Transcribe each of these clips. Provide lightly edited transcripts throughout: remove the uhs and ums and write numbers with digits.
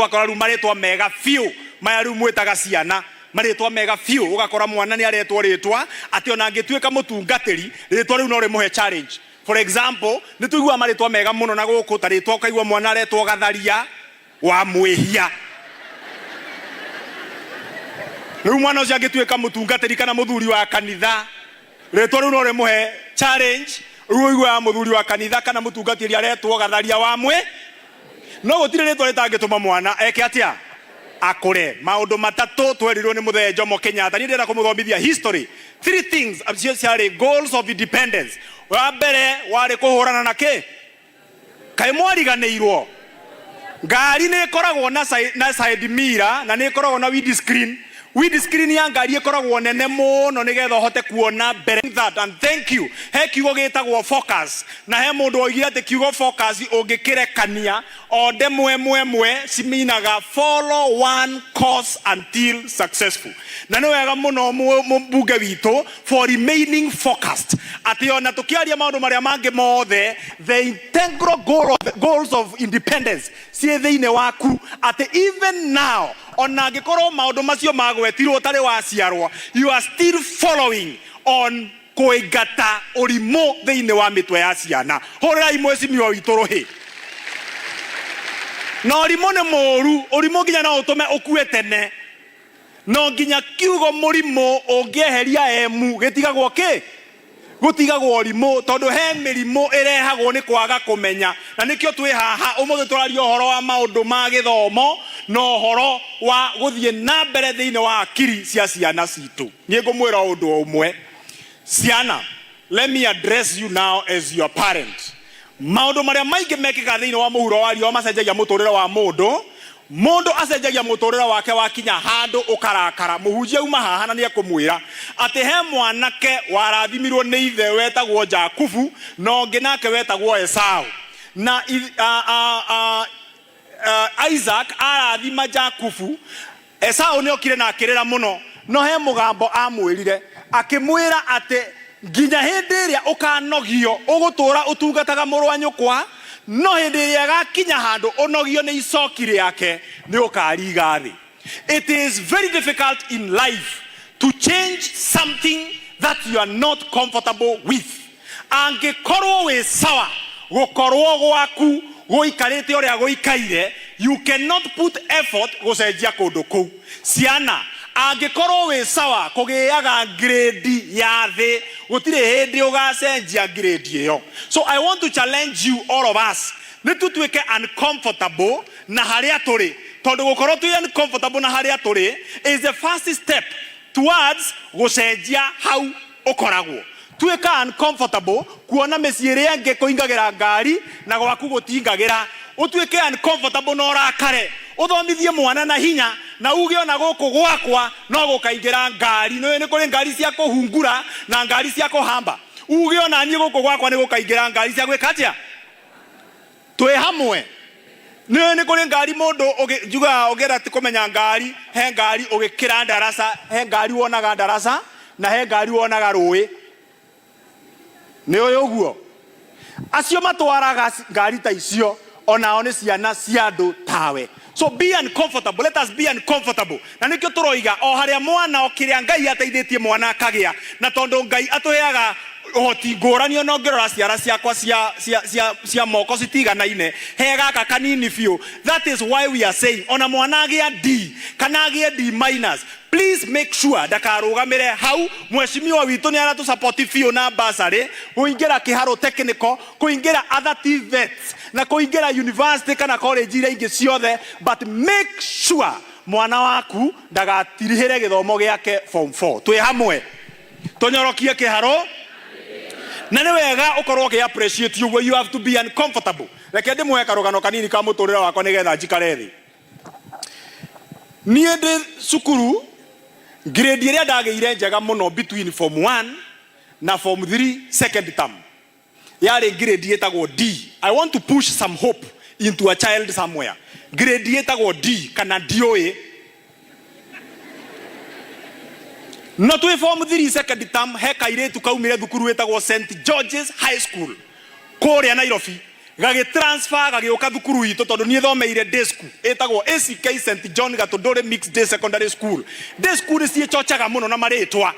Ũgakora rĩu marĩtwa mega biũ maya rĩu mwĩtaga ciana, marĩtwa mega biũ, ũgakora mwana nĩ aretwo rĩtwa atĩ ona angĩtuĩka mũtungatĩri, rĩtwa rĩu no rĩmũhe challenge. For example, nĩ tũiguaga marĩtwa mega mũno na gũkũ, ta rĩtwa ũkaigua mwana aretwo Gatharia wa Mwĩhia. Rĩu mwana ũcio angĩtuĩka mũtungatĩri kana mũthuri wa kanitha, rĩtwa rĩu no rĩmũhe challenge. Rĩu ũiguaga mũthuri wa kanitha kana mũtungatĩri aretwo Gatharia wa Mwĩ. No gũtirĩ rĩtwa rĩtangĩtũma mwana eke atĩa? Akũre. Maũndũ matatũ twerirwo nĩ Mũthee Jomo Kenyatta. Niĩ ndĩrenda kũmũthomithia history. Three things acio ciarĩ goals of independence. Wa mbere warĩ kũhũrana na kĩ? Kaĩ mwariganĩirwo? Ngari nĩ ĩkoragwo na na side mirror na nĩ ĩkoragwo na windscreen. Windscreen ya ngari ĩkoragwo nene mũno nĩgetha ũhote kuona mbere. That and thank you. He kiugo gĩtagwo focus na he mũndũ oigire atĩ kiugo focus ũngĩkĩrekania o ndemwa ĩmwe ĩmwe ciminaga follow one course until successful. Na nĩ wega mũno mũmbunge witũ for remaining focused atĩ ona tũkĩaria maũndũ marĩa mangĩ mothe, the integral goal of, goals of independence ciĩ thĩinĩ waku, atĩ even now ona angĩkorwo maũndũ macio magwetirwo ũtarĩ waciarwo, you are still following on kũingata ũrimũ thĩinĩ wa mĩtwe ya ciana. Hũrĩrai mwecimiwa witũ rũhĩ. Na ũrimũ nĩ mũũru, ũrimũ nginya no ũtũme ũkue tene. No nginya kiugo mũrimũ ũngĩeheria emu gĩtigagwo kĩ? Gũtigagwo ũrimũ, tondũ he mĩrimũ ĩrehagwo nĩ kwaga kũmenya. Na nĩkĩo twĩ haha ũmũthĩ tũraria ũhoro wa maũndũ ma gĩthomo na ũhoro wa gũthiĩ na mbere thĩinĩ wa akiri cia ciana citũ. Niĩ ngũmwĩra ũndũ ũmwe, ciana, let me address you now as your parent. Maũndũ marĩa maingĩ mekĩkaga thĩinĩ wa mũhuro wa riũa macenjagia mũtũrĩre wa mũndũ. Mũndũ acenjagia mũtũrĩre wake wakinya handũ ũkarakara. Mũhunjia auma haha na nĩekũmwĩra atĩ he mwanake warathimirwo nĩ ithe wetagwo Jakubu na ũngĩ nake wetagwo Esau. Na Isaac arathima Jakubu, Esau nĩ okire na akĩrĩra mũno, no he mũgambo amwĩrire, akĩmwĩra atĩ nginya hĩndĩ ĩrĩa ũkanogio ũgũtũũra ũtungataga mũrũ wa nyũkwa, no hĩndĩ ĩrĩa ĩgakinya handũ ũnogio nĩ icoki rĩake nĩ ũkariga thĩ. It is very difficult in life to change something that you are not comfortable with. Angĩkorwo wĩ sawa gũkorwo gwaku gũikarĩte ũrĩa gũikaire, you cannot put effort gũcenjia kũndũ kũu. Ciana, angĩkorwo wĩ sawa kũgĩaga grade ya thĩ, gũtirĩ hĩndĩ ũgacenjia grade ĩyo. So I want to challenge you all of us, nĩ tũtuĩke uncomfortable na harĩa tũrĩ, tondũ gũkorwo twĩ uncomfortable na harĩa tũrĩ is the first step towards gũcenjia hau ũkoragwo. Tuĩka uncomfortable kuona mĩciĩ ĩrĩa ĩngĩ kũingagĩra ngari na gwaku gũtingagĩra. Ũtuĩke uncomfortable na ũrakare, ũthomithie mwana na hinya na uge ona gũkũ gwakwa no gũkaingĩra ngari. Nĩũĩ nĩ kũrĩ ngari cia kũhungura na ngari cia kũhamba. Uge ona niĩ gũkũ gwakwa nĩ gũkaingĩra ngari cia gwĩka atĩa? Twĩ hamwe. Nĩũĩ nĩ kũrĩ ngari mũndũ njugaga ũngĩenda ti kũmenya ngari, he ngari ũgĩkĩra ndaraca, he ngari wonaga ndaraca na he ngari wonaga rũĩ. Nĩũĩ ũguo? Acio matwaraga ngari ta icio onao nĩ ciana cia andũ tawe. So be uncomfortable, let us be uncomfortable. Na nĩkĩo tũroiga o harĩa mwana o kĩrĩa Ngai ateithĩtie mwana akagĩa, na tondũ Ngai atũheaga ũhoti ngũrani, ona ũngĩrora ciara ciakwa cia moko citiganaine, he gaka kanini biũ. That is why we are saying ona mwana agĩa D kana agĩe D minus, please make sure ndakarũgamĩre hau. Mheshimiwa witũ nĩ aratũ support biũ na bursary kũingĩra Kĩharũ Technical, kũingĩra other TVETs na kũingĩra university kana college iria ingĩ ciothe, but make sure mwana waku ndagatirihĩre gĩthomo gĩake form 4. Twĩ hamwe, tũnyorokie Kĩharũ, na nĩ wega ũkorwo ũkĩ appreciate ũguo. You have to be uncomfortable. Reke ndĩmũhe karũgano kanini ka mũtũrĩre wakwa nĩgetha njikare thĩ. Niĩ ndĩ cukuru, grade ĩrĩa ndagĩire njega mũno between form 1 na form 3 second term yarĩ grade ĩtagwo D. I want to push some hope into a child somewhere. Grade ĩtagwo D kana ndiũĩ. No twĩ form 3 second term, he kairĩtu kaumire thukuru ĩtagwo St George's High School kũrĩa Nairobi. Gagĩtransfer gagĩũka thukuru itũ tondũ niĩ thomeire day school ĩtagwo ACK St John Gatũndũrĩ Mixed Day Secondary School. Day school nĩ ciĩchochaga mũno na marĩtwa.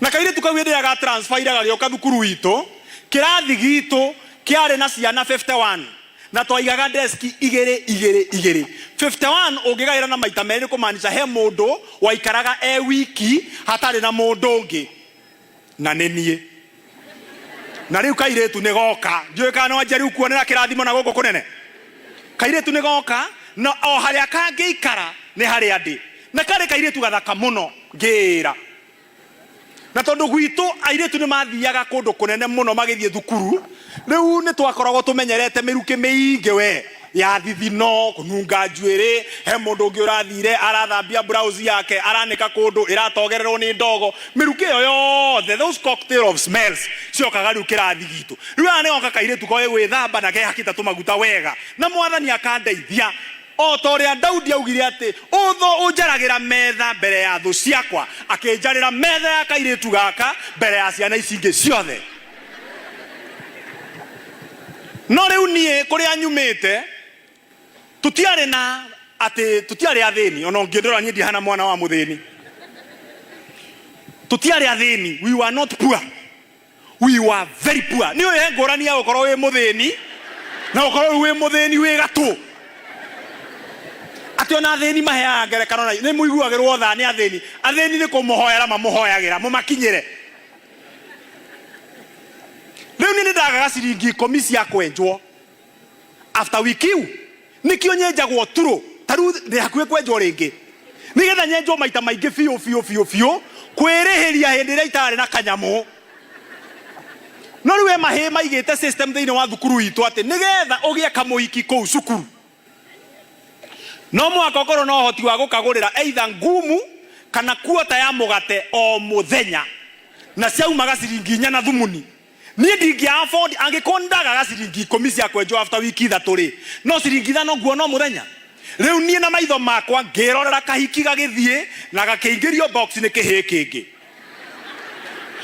Na kairĩtu kau hĩndĩ ĩrĩa gatransferire gagĩũka thukuru itũ, kĩrathi gitũ kĩarĩ na ciana 51 na twaigaga desk igĩrĩ igĩrĩ igĩrĩ. 51 ũngĩgaĩra na maita merĩ nĩ kũmaanisha he mũndũ waikaraga e wiki hatarĩ na mũndũ ũngĩ. Na nĩ niĩ. Na rĩu kairĩtu nĩ goka. Ndiũĩ kana nĩ wanjia rĩu kuonera kĩrathimo na gũkũ kũnene. Kairĩtu nĩ goka na o harĩa kangĩikara nĩ harĩa ndĩ. Na karĩ kairĩtu gathaka mũno ngĩĩra. Na tondũ gwitũ airĩtu nĩ mathiaga kũndũ kũnene mũno magĩthiĩ thukuru, rĩu nĩ twakoragwo tũmenyerete mĩrukĩ mĩingĩ we ya thithino, kũnunga njuĩrĩ, he mũndũ ũngĩ ũrathire arathambia blouse yake aranĩka kũndũ ĩratogererwo nĩ ndogo, mĩrukĩ ĩyo yothe, those cocktail of smells ciokaga rĩu kĩrathi gitũ. Rĩu haha nĩgoka kairĩtu koĩ gwĩthamba na kehakĩte tũmaguta wega, na Mwathani akandeithia. O ta ũrĩa Daudi aaugire atĩ, Ũthũ ũnjaragĩra metha mbere ya thũ ciakwa, akĩnjarĩra metha ya kairĩtu gaka mbere ya ciana ici ingĩ ciothe. No rĩu niĩ kũrĩa nyumĩte, tũtiarĩ na atĩ tũtiarĩ athĩni, ona ũngĩndora niĩ ndihana mwana wa mũthĩni. Tũtiarĩ athĩni, we were not poor. We were very poor. Nĩ ũĩ he ngũrani ya gũkorwo wĩ mũthĩni na gũkorwo rĩu wĩ mũthĩni wĩ gatũ. Atĩ ona athĩni maheaga ngerekano na nĩ mũiguagĩrwo tha nĩ athĩni. Athĩni nĩ kũmũhoera mamũhoyagĩra mũmakinyĩre. Rĩu niĩ nĩ ndagaga ciringi ikũmi cia kwenjwo after wiki Nĩkĩo nyenjagwo turũ, ta rĩu ndĩ hakuhĩ kwenjwo rĩngĩ, nĩgetha nyenjwo maita maingĩ biũ biũ biũ biũ, kwĩrĩhĩria hĩndĩ ĩrĩa itarĩ na kanyamũ. No rĩu he mahĩĩ maigĩte system thĩinĩ wa thukuru itũ atĩ nĩgetha ũgĩe kamũhiki kũu cukuru, no mũhaka ũkorwo na ũhoti wa gũkagũrĩra either ngumu kana kuota ya mũgate o mũthenya, na ciaumaga ciringi inya na thumuni. Niĩ ndingĩa afford angĩkorwo nĩndagaga ciringi ikũmi cia kwenjwo after wiki ithatũ rĩ, no ciringi ithano nguona o mũthenya? Rĩu niĩ na maitho makwa ngĩrorera kahiki gagĩthiĩ na gakĩingĩrio box nĩ kĩhĩĩ kĩngĩ.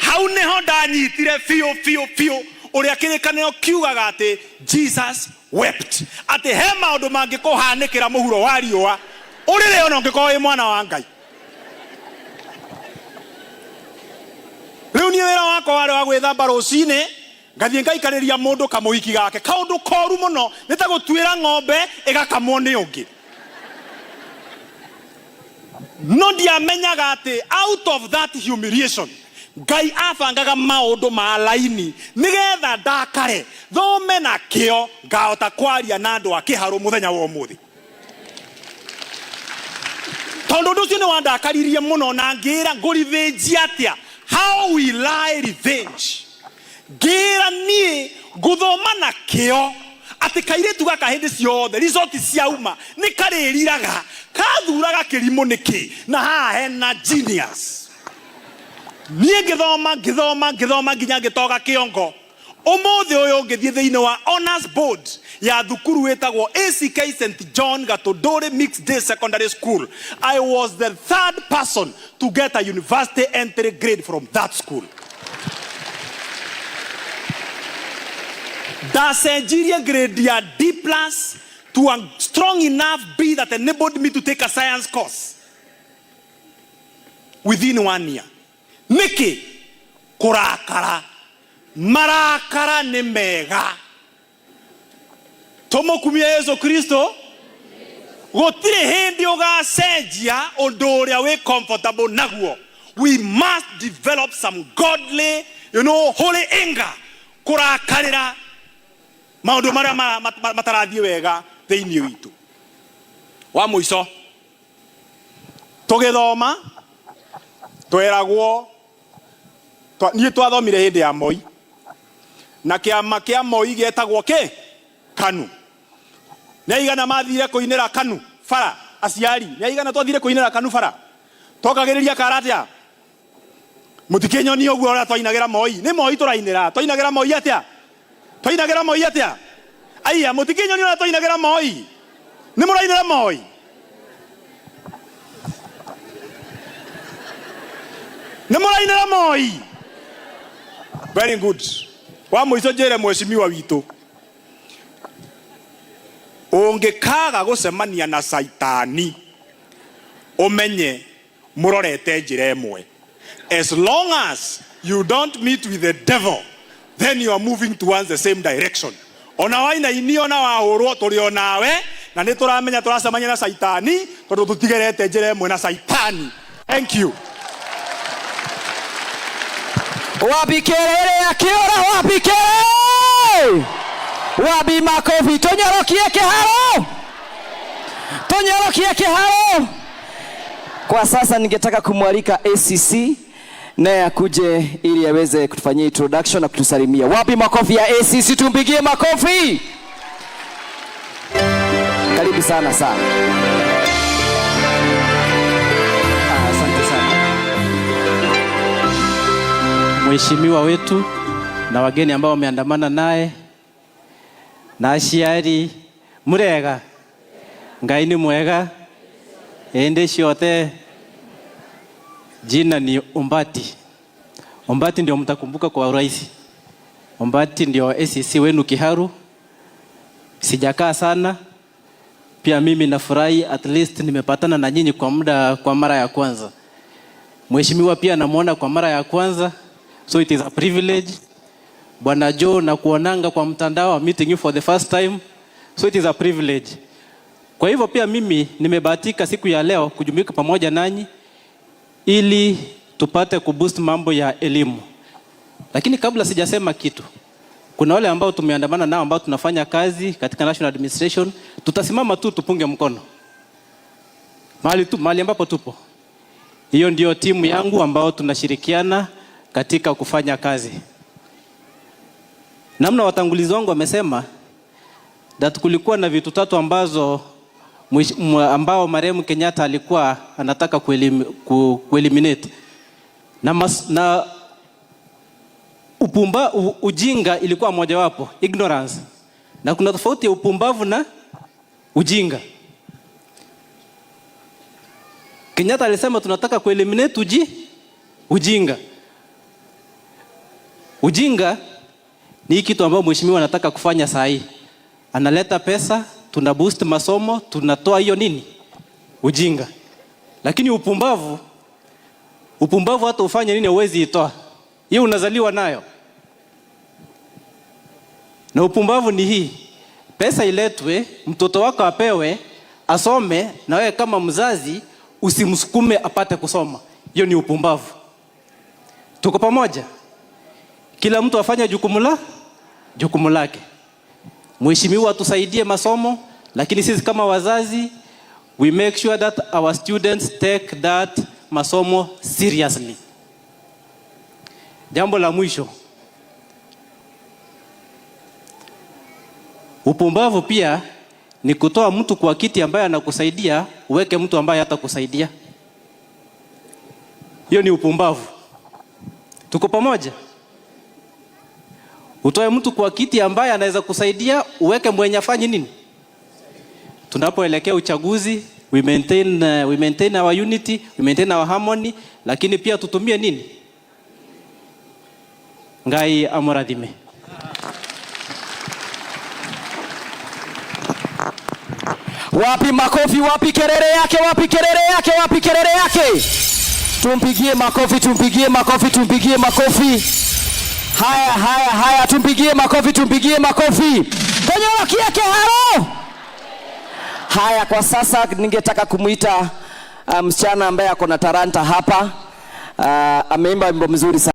Hau nĩho ndanyitire biũ biũ biũ ũrĩa kĩrĩkanĩro kiugaga atĩ Jesus wept, atĩ he maũndũ mangĩkũhanĩkĩra mũhuro wa riũa ũrĩrĩ ona ũngĩkorwo wĩ mwana wa Ngai. Rĩu niĩ wĩra wakwa warĩ wa gwĩthamba rũcinĩ, ngathiĩ ngaikarĩria mũndũ kamũhiki gake. Kaũndũ koru mũno nĩ ta gũtuĩra ng'ombe ĩgakamwo nĩ ũngĩ. No ndiamenyaga atĩ out of that humiliation Ngai abangaga maũndũ ma laini nĩgetha ndakare, thome na kĩo, ngahota kwaria na andũ a kĩharũ mũthenya wa ũmũthĩ. Tondũ ũndũ ũcio nĩ wandakaririe mũno na ngĩĩra ngũrivĩnji atĩa? How will I revenge? Ngĩĩra niĩ ngũthoma na kĩo atĩ kairĩtu gaka hĩndĩ ciothe result ciauma nĩ karĩriraga kathuraga kĩrimũ nĩkĩ na haha hena genius. Niĩ ngĩthoma ngĩthoma ngĩthoma nginya ngĩtoga kĩongo. Ũmũthĩ ũyũ ũngĩthiĩ thĩinĩ wa Honors Board ya thukuru ĩtagwo ACK St John Gatũndũrĩ Mixed Day Secondary School, I was the third person to get a university entry grade from that school. Ndacenjirie grade ya D plus to a strong enough B that enabled me to take a science course within one year. Nĩkĩ? Kũrakara. Marakara nĩ mega. Tũmũkumie Yesu Kristo. Gũtirĩ hĩndĩ ũgacenjia ũndũ ũrĩa wĩ comfortable naguo. We must develop some godly, you know, holy anger. Kũrakarĩra maũndũ marĩa matarathiĩ wega thĩinĩ witũ. Wa mũico, Tũgĩthoma tweragwo niĩ twathomire hĩndĩ ya Moi na kĩama kĩa Moi gĩetagwo kĩ KANU. Nĩ aigana mathire kũinĩra KANU bara? Aciari nĩ aigana twathire kũinĩra KANU bara? Twokagĩrĩria kara atĩa? Mũtikĩnyonie ũguo ũrĩa twainagĩra Moi. Nĩ Moi tũrainĩra. Twainagĩra Moi atĩa? Twainagĩra Moi atĩa? Aiya, mũtikĩnyonie ũrĩa twainagĩra Moi. Nĩ mũrainĩra Moi? Nĩ mũrainĩra Moi? Very good. Wa mũico njĩre mheshimiwa witũ, ũngĩkaga gũcemania na Caitani, ũmenye mũrorete njĩra ĩmwe. As long as you don't meet with the devil, then you are moving towards the same direction. Ona wainainio ona wahũrwo, tũrĩ o nawe, na nĩ tũramenya tũracemania na Caitani tondũ tũtigerete njĩra ĩmwe na Caitani. Thank you. Wapi kelele ya Kiora? Wapi kelele? Wapi makofi? Tunyorokie kiharo, tunyorokie kiharo. Kwa sasa ningetaka kumwalika ACC naye akuje ili aweze kutufanyia introduction na kutusalimia. Wapi makofi ya ACC? Tumpigie makofi. Karibu sana sana. Asante sana mheshimiwa wetu na wageni ambao wameandamana naye na aciari, murega? Ngai ni mwega ende ciothe. Jina ni Ombati. Ombati ndio mtakumbuka kwa urahisi. Ombati ndio ACC wenu Kiharu. Sijakaa sana pia, mimi nafurahi at least nimepatana na nyinyi kwa muda, kwa mara ya kwanza. Mheshimiwa pia namuona kwa mara ya kwanza, so it is a privilege. Bwana Joe, na kuonanga kwa mtandao, I'm meeting you for the first time, so it is a privilege. Kwa hivyo pia mimi nimebahatika siku ya leo kujumuika pamoja nanyi ili tupate kuboost mambo ya elimu. Lakini kabla sijasema kitu, kuna wale ambao tumeandamana nao ambao tunafanya kazi katika National Administration, tutasimama tu tupunge mkono mahali tu, mahali ambapo tupo. Hiyo ndio timu yangu ambao tunashirikiana katika kufanya kazi. Namna watangulizi wangu wamesema that kulikuwa na vitu tatu ambazo ambao marehemu Kenyatta alikuwa anataka kueliminate na ujinga ilikuwa mojawapo, ignorance. Na kuna tofauti ya upumbavu na ujinga. Kenyatta alisema tunataka kueliminate ujinga. Ujinga ni kitu ambayo mheshimiwa anataka kufanya saa hii. Analeta pesa, tuna boost masomo, tunatoa hiyo nini? Ujinga. Lakini upumbavu, upumbavu hata ufanye nini huwezi itoa. Hiyo unazaliwa nayo. Na upumbavu ni hii. Pesa iletwe, mtoto wako apewe, asome, na wewe kama mzazi usimsukume apate kusoma. Hiyo ni upumbavu. Tuko pamoja? Kila mtu afanye jukumu lake. Mheshimiwa atusaidie masomo, lakini sisi kama wazazi we make sure that our students take that masomo seriously. Jambo la mwisho, upumbavu pia ni kutoa mtu kwa kiti ambaye anakusaidia, uweke mtu ambaye hatakusaidia. Hiyo ni upumbavu. Tuko pamoja? Utoe mtu kwa kiti ambaye anaweza kusaidia, uweke mwenye afanye nini? Tunapoelekea uchaguzi, we maintain our unity, we maintain our harmony, lakini pia tutumie nini? Ngai amurathime. Wapi makofi? Wapi kelele yake? Wapi kelele yake? Wapi kelele yake? Tumpigie makofi, tumpigie makofi, tumpigie makofi. Haya, haya, haya, tumpigie makofi, tumpigie makofi. Konyorokia Kiharo. Haya, kwa sasa ningetaka kumuita msichana ambaye ako na talanta hapa. Ameimba wimbo mzuri sana.